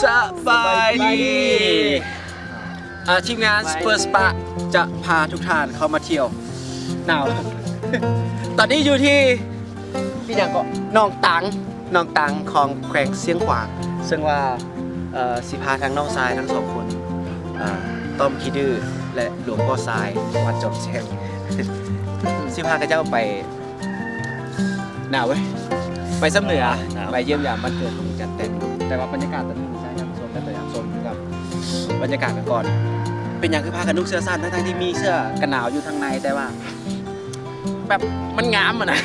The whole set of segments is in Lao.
ສະບາຍດີ ສະບາຍດີ ອ່າ ທີມງານ Spur Spa ຈະພາທຸກທ່ານເຂົ້າມາທ່ຽວ ໜາວ ຕອນນີ້ຢູ່ທີ່ ອີ່ຫຍັງເກາະ ໜອງຕັງ ໜອງຕັງຂອງແຂວງຊຽງຂວາງ ເຊິ່ງວ່າ ເອີ ຊິພາທັງນ້ອງຊາຍທັງສອງຄົນ ເອີ ຕ້ອມຂີ້ດື້ ແລະ ຫຼວງພໍ່ຊາຍ ວັດຈອມແຊງ ຊິພາເຂົາເຈົ້າໄປ ໜາວເວີຍ ໄປຊຳເໜືອ ໜາວ ໄປຢ້ຽມຢາມບ້ານເກີດຂອງຈັນແຕ່ງ ແຕ່ວ່າບັນຍາກາດຕອນນີ້ ໃຊ້ຍາມຊົມ ແຕ່ຢາກຊົມກັບບັນຍາກາດກັນກ່ອນ ເປັນຫຍັງຄືພາກັນນຸ່ງເສື້ອສັ້ນ ທັງໆທີ່ມີເສື້ອກັນໜາວຢູ່ທາງໃນ ແຕ່ວ່າ ແບບມັນງາມຫັ້ນນະ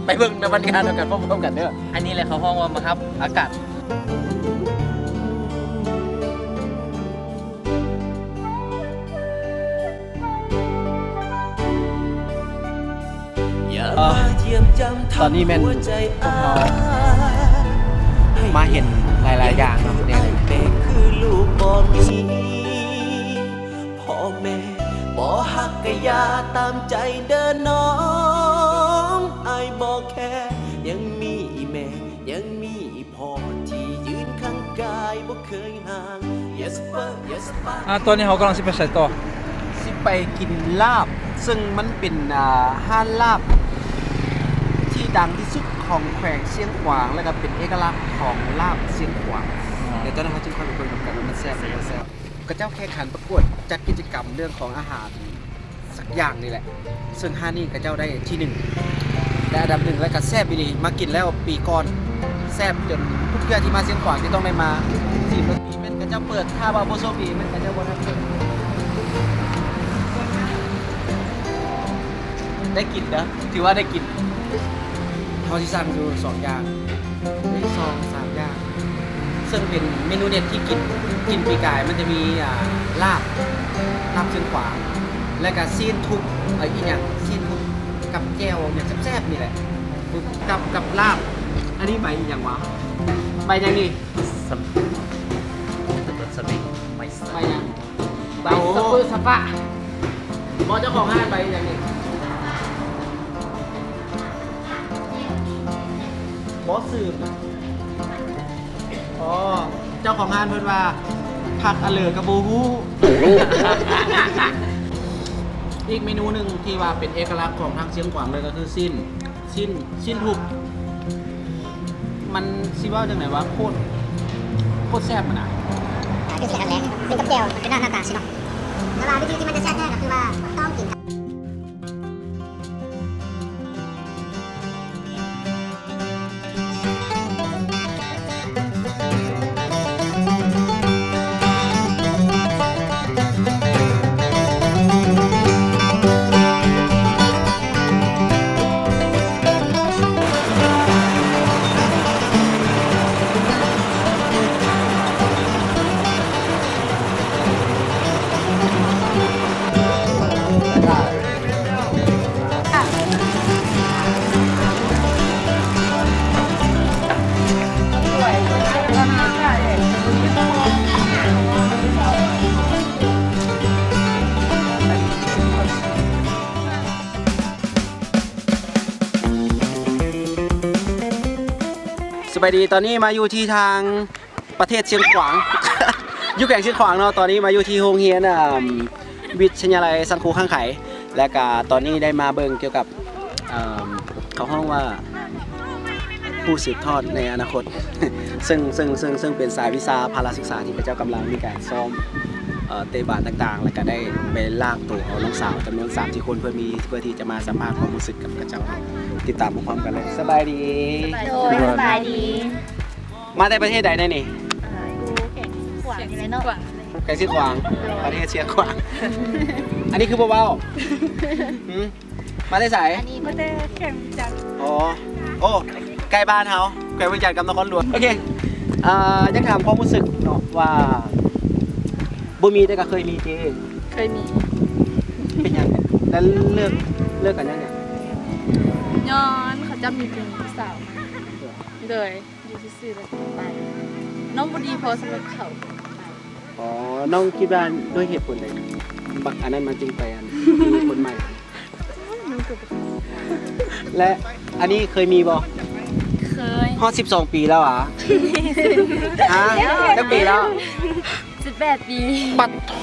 ໄປເບິ່ງໃນບັນຍາກາດນຳກັນພ້ອມໆກັນເດີ ອັນນີ້ແຫຼະເຂົາຮ້ອງວ່າມາຮັບອາກາດ ເອີ ຕອນນີ້ແມ່ນພວກເຮົາມາເຫັນຫຼາຍໆຢ່າງເນາະ ແນວນີ້ ພໍ່ແມ່ບໍ່ຮັກກະຢ່າຕາມໃຈເດີນ້ອງ ອ້າຍບໍ່ແຄ ຍັງມີອີ່ແມ່ ຍັງມີອີ່ພໍ່ທີ່ຢືນຂ້າງກາຍບໍ່ເຄີຍຫ່າງ Yes sir Yes sir ອ່າ ຕອນນີ້ເຮົາກຳລັງຊິໄປໃສຕໍ່? ຊິໄປກິນລາບ ເຊິ່ງມັນເປັນ ອ່າ ຮ້ານລາບທີ່ດັງທີ່ສຸດຂອງແຂວງຊຽງຂວາງ ແລະກະເປັນເອກະລັກຂອງລາບຊຽງຂວາງ ດຽວຕອນນັ້ນເຮົາຈຶ່ງຄ່ອຍໄປເບິ່ງນຳກັນວ່າມັນແຊບຫຼືບໍ່ແຊບ. ເຂົາເຈົ້າແຂ່ງຂັນປະກວດຈັດກິດຈະກຳເລື່ອງຂອງອາຫານສັກຢ່າງນີ້ແຫຼະ ເຊິ່ງຮ້ານນີ້ເຂົາເຈົ້າໄດ້ທີໜຶ່ງ ໄດ້ອັນດັບໜຶ່ງ ແລະກະແຊບອີ່ຫຼີ ມາກິນແລ້ວປີກ່ອນ ແຊບຈົນທຸກເທື່ອທີ່ມາຊຽງຂວາງຈະຕ້ອງໄດ້ມາຊີມ ແມ່ນເຂົາເຈົ້າເປີດ ຖ້າວ່າບໍ່ໂຊກດີແມ່ນເຂົາເຈົ້າບໍ່ທັນເປີດ ໄດ້ກິນເດີ ຖືວ່າໄດ້ກິນ ເຮົາຊິສັ່ງຢູ່ສອງຢ່າງ ເອີ ສອງສາມຢ່າງ ເຊິ່ງເປັນເມນູເດັດທີ່ກິນ ກິນປີກາຍ ມັນຈະມີ ອ່າ ລາບ ລາບຊຽງຂວາງ ແລະກະຊີ້ນທຸບ ເອີ ອີ່ຫຍັງ ຊີ້ນທຸບກັບແຈ່ວຫຍັງແຊບໆນີ້ແຫຼະ ກັບ ກັບລາບ ອັນນີ້ໃບອີ່ຫຍັງຫວາ ໃບຫຍັງນີ້ ສະ ສະເປັນ ໃບຫຍັງ ໃບສະເປີສະປະ ບໍ່ ເຈົ້າຂອງຮ້ານໃບຫຍັງນີ້ ບໍ່ ຊື່ ອໍ ເຈົ້າຂອງຮ້ານເພິ່ນວ່າ ຜັກອະເຫຼີກະບໍ່ຮູ້ ອີກເມນູໜຶ່ງທີ່ວ່າເປັນເອກະລັກຂອງທາງຊຽງຂວາງເລີຍກະຄືຊີ້ນ ຊີ້ນ ຊີ້ນທຸບ ມັນຊິເວົ້າຈັ່ງໃດວະ ໂຄດ ໂຄດແຊບຫັ້ນນະ ອາ ຄືຊິຄັກແຫຼະ ກິນກັບແຈ່ວ ມັນເປັນໜ້າ ໜ້າຕາຊີ້ເນາະ ແຕ່ວ່າວິທີທີ່ມັນຈະແຊບແທ້ກະຄືວ່າຕ້ອງກິນກັບ ສະບາຍດີ ຕອນນີ້ມາຢູ່ທີ່ທາງ ປະເທດຊຽງຂວາງ ຢູ່ແຂວງຊຽງຂວາງເນາະ ຕອນນີ້ມາຢູ່ທີ່ໂຮງຮຽນ ອ່າ ວິທະຍາໄລສັງຄົມຂ້າງໄຂ ແລະກະຕອນນີ້ໄດ້ມາເບິ່ງກ່ຽວກັບ ເອີ ເຂົາຮ້ອງວ່າ ຜູ້ສືບທອດໃນອະນາຄົດ ເຊິ່ງ ເຊິ່ງ ເຊິ່ງ ເຊິ່ງເປັນສາຍວິຊາພາລະສຶກສາທີ່ເຂົາເຈົ້າກຳລັງມີການຊ້ອມ ເອີ ເຕະບານຕ່າງໆ ແລະກະໄດ້ໄປລາກໂຕເອົານ້ອງສາວຈຳນວນສາມສີ່ຄົນ ເພື່ອມີ ເພື່ອທີ່ຈະມາສຳພາດຄວາມຮູ້ສຶກກັບເຂົາເຈົ້າ ຕິດຕາມພ້ອມໆກັນເລີຍ ສະບາຍດີ ໂດຍ ສະບາຍດີ. ມາແຕ່ປະເທດໃດແດ່ນີ້? ອ່າ ຢູ່ແຂວງຊຽງຂວາງນີ້ແຫຼະເນາະ ແຂວງຊຽງຂວາງ ປະເທດຊຽງຂວາງ ອັນນີ້ຄືບໍ່ເວົ້າ? ຫື? ມາແຕ່ໃສ? ອັນນີ້ມາແຕ່ແຂວງວຽງຈັນ ອໍ ໂອ້ ໃກ້ບ້ານເຮົາ ແຂວງວຽງຈັນກັບນະຄອນຫຼວງ ໂອເຄ ອ່າ ຢາກຖາມຄວາມຮູ້ສຶກເນາະວ່າ ບໍ່ມີແຕ່ກໍເຄີຍມີຕິ? ເຄີຍມີ ເປັນຫຍັງ? ແລ້ວເລີກ ເລີກກັນຍ້ອນຫຍັງ? ຍ້ອນເຂົາເຈົ້າມີຜູ້ສາວ ໂດຍ ຢູ່ຊື່ໆແລ້ວໄປ ນ້ອງບໍ່ດີພໍສຳລັບເຂົາ. ອໍ ນ້ອງຄິດວ່າດ້ວຍເຫດຜົນໃດ ບັກອັນນັ້ນມັນຈຶ່ງໄປອັນ ມີຄົນໃໝ່? ນ້ອງກໍບໍ່ ແລະ ອັນນີ້ເຄີຍມີບໍ່? ເຄີຍ ຮອດສິບສອງປີແລ້ວຫວາ? ຮະ? ຈັກປີແລ້ວ? ສິບແປດປີ. ປັດໂທ!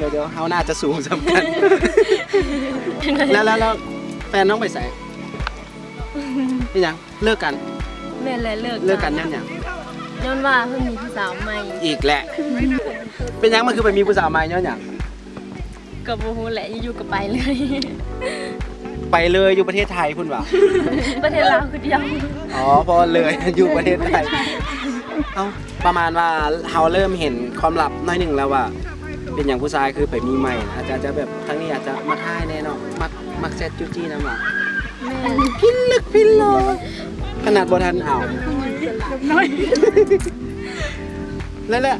ດຽວໆ ເຮົາໜ້າຈະສູງສ່ຳກັນ. ແລ້ວ ແລ້ວ ແລ້ວແຟນນ້ອງໄປໃສ? ເປັນຫຍັງ? ເລີກກັນ? ແມ່ນແຫຼະ ເລີກ ເລີກກັນຍ້ອນຫຍັງ? ຍ້ອນວ່າເພິ່ນມີຜູ້ສາວໃໝ່. ອີກແຫຼະ. ເປັນຫຍັງມັນຄືໄປມີຜູ້ສາວໃໝ່ ຍ້ອນຫຍັງ? ກໍບໍ່ຮູ້ແຫຼະ ຢູ່ໆກໍໄປເລີຍ. ໄປເລີຍ ຢູ່ປະເທດໄທພຸ້ນຫວາ? ປະເທດລາວຄືດຽວ. ອໍ ເພາະວ່າເລີຍ ຢູ່ປະເທດໄທ. ເອົ້າ ປະມານວ່າເຮົາເລີ່ມເຫັນຄວາມລັບໜ້ອຍໜຶ່ງແລ້ວວ່າ ເປັນຫຍັງຜູ້ຊາຍຄືໄປມີໃໝ່ນະ? ອາດຈະ ອາດຈະແບບ ທາງນີ້ອາດຈະມັກຮ້າຍແດ່ເນາະ ມັກ ມັກແຊັດຈູ້ຈີ້ນຳຫວາ? ແມ່ນ. ພິນລຶກພິນຫຼໍ່ ຂະໜາດບໍ່ທັນເອົາ. ແລ້ວ ແລ້ວ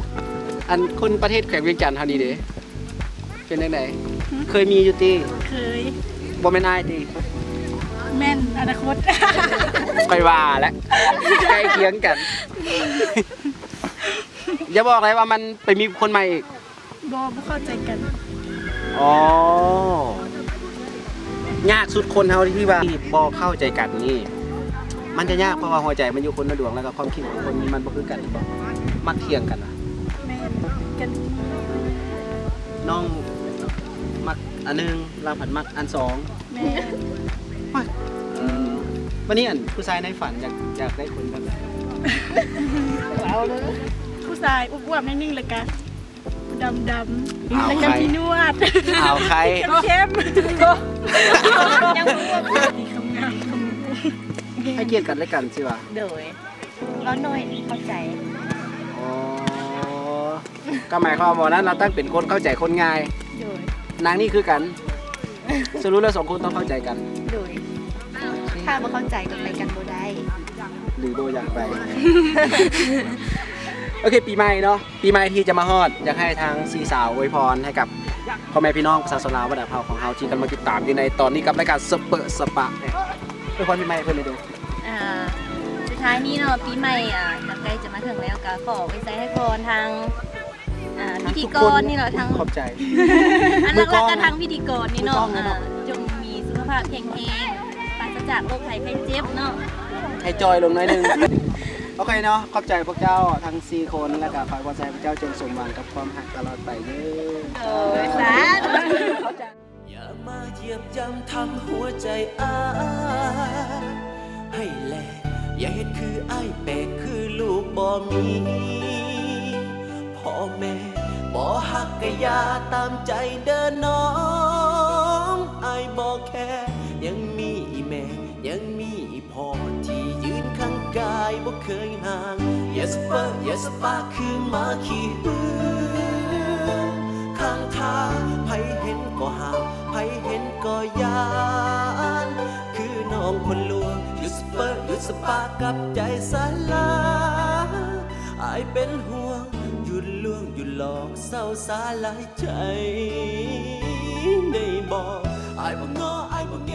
ອັນຄົນປະເທດແຂວງວຽງຈັນເຮົານີ້ເດ ເປັນຈັ່ງໃດ? ຫຶ? ເຄີຍມີຢູ່ຕິ? ເຄີຍ. ບໍ່ແມ່ນອ້າຍຕິ? ແມ່ນ ອະນາຄົດ. ຂ້ອຍວ່າແຫຼະ ໃກ້ຄຽງກັນ. ຢ່າບອກເລີຍວ່າມັນໄປມີຄົນໃໝ່ອີກ. ບໍ່ ບໍ່ເຂົ້າໃຈກັນ. ອໍ ຍາກສຸດຄົນເຮົາທີ່ວ່າບໍ່ເຂົ້າໃຈກັນນີ້ ມັນຈະຍາກ ເພາະວ່າຫົວໃຈມັນຢູ່ຄົນລະດວງ ແລ້ວກໍຄວາມຄິດຂອງຄົນມັນບໍ່ຄືກັນ ແມ່ນບໍ່? ມັກຖຽງກັນຫວາ? ແມ່ນ ມັກຜິດກັນ. ນ້ອງມັກອັນໜຶ່ງ ລາວພັດມັກອັນສອງ. ແມ່ນ. ເອີ ບາດນີ້ອັນຜູ້ຊາຍໃນຝັນຢາກ ຢາກໄດ້ຄົນແບບໃດ? ເອົາເລີຍ ຜູ້ຊາຍອວບໆໜ້ອຍໜຶ່ງ ແລ້ວກະ ດຳໆ ອາວ ແລ້ວກໍ ໄຂ່ ມີໜວດ ອາວ ໄຂ່ ເຂັ້ມໆ ຍັງບໍ່ຮວມ ດີຄຳງາມ ໃຫ້ກຽດກັນແລະກັນຊິຫວາ? ໂດຍ ເວົ້າໜ້ອຍເຂົ້າໃຈ. ອໍ ກໍໝາຍຄວາມວ່ານັ້ນ ລາວຕ້ອງເປັນຄົນເຂົ້າໃຈຄົນງ່າຍ. ໂດຍ ນາງນີ້ຄືກັນ. ສະຫຼຸບແລ້ວສອງຄົນຕ້ອງເຂົ້າໃຈກັນ. ໂດຍ ຖ້າບໍ່ເຂົ້າໃຈກໍໄປກັນບໍ່ໄດ້ ຫຼືບໍ່ຢາກໄປ. ໂອເຄ ປີໃໝ່ເນາະ ປີໃໝ່ທີ່ຈະມາຮອດ ຢາກໃຫ້ທາງສີ່ສາວອວຍພອນໃຫ້ກັບພໍ່ແມ່ພີ່ນ້ອງປະຊາຊົນລາວບັນດາເຜົ່າຂອງເຮົາທີ່ກຳລັງຕິດຕາມຢູ່ໃນຕອນນີ້ກັບລາຍການສະເປິະສະປະ ອວຍພອນປີໃໝ່ເພິ່ນແດ່ດູ. ອ່າ ສຸດທ້າຍນີ້ເນາະ ປີໃໝ່ ອ່າ ກໍໃກ້ຈະມາເຖິງແລ້ວ ກໍຂໍອວຍໄຊໃຫ້ພອນທາງ ອ່າ ພິທີກອນນີ້ເນາະ ທັງ ຂອບໃຈ ອັນຫຼັກໆກໍທັງພິທີກອນນີ້ເນາະ ມືກ້ອງເນາະ ອ່າ ຈົ່ງມີສຸຂະພາບແຂງແຮງ ປາສະຈາກໂລກໄພໄຂ້ເຈັບເນາະ ໃຫ້ຈ່ອຍລົງໜ້ອຍໜຶ່ງ. ໂອເຄເນາະ ຂອບໃຈພວກເຈົ້າທັງສີ່ຄົນ ແລ້ວກໍຂໍອວຍພອນໃຫ້ພວກເຈົ້າຈົ່ງສົມຫວັງກັບຄວາມຮັກຕະຫຼອດໄປເດີ. ໂອ້ຍ ສາທຸ. ຢ່າມາຢຽບຢ່ຳທຳຫົວໃຈອ້າຍໃຫ້ແຫຼກ ຢ່າເຮັດຄືອ້າຍແປກ ຄືລູກບໍ່ມີພໍ່ແມ່ ບໍ່ຮັກກະຢ່າຕາມໃຈເດີນ້ອງ ອ້າຍບໍ່ແຄ ຍັງມີອີ່ແມ່ ຍັງມີອີ່ພໍ່ທີ່ຢືນຂ້າງກາຍບໍ່ເຄີຍ ຫ່າງ ຢ່າສະເປິະ ຢ່າສະປາ ຄືໝາຂີ້ຫື່ນຂ້າງທາງ ໃຜເຫັນກໍຫ້າມ ໃຜເຫັນກໍຢ້ານ ຄືນ້ອງຄົນລວງ ຢຸດສະເປິະ ຢຸດສະປາ ກັບໃຈສາລາ ອ້າຍເປັນຫ່ວງ ຢຸດລວງ ຢຸດຫຼອກ ເຊົາສາຫຼາຍໃຈໄດ້ບໍ່? ອ້າຍບໍ່ງໍ ອ້າຍບໍ່ແງ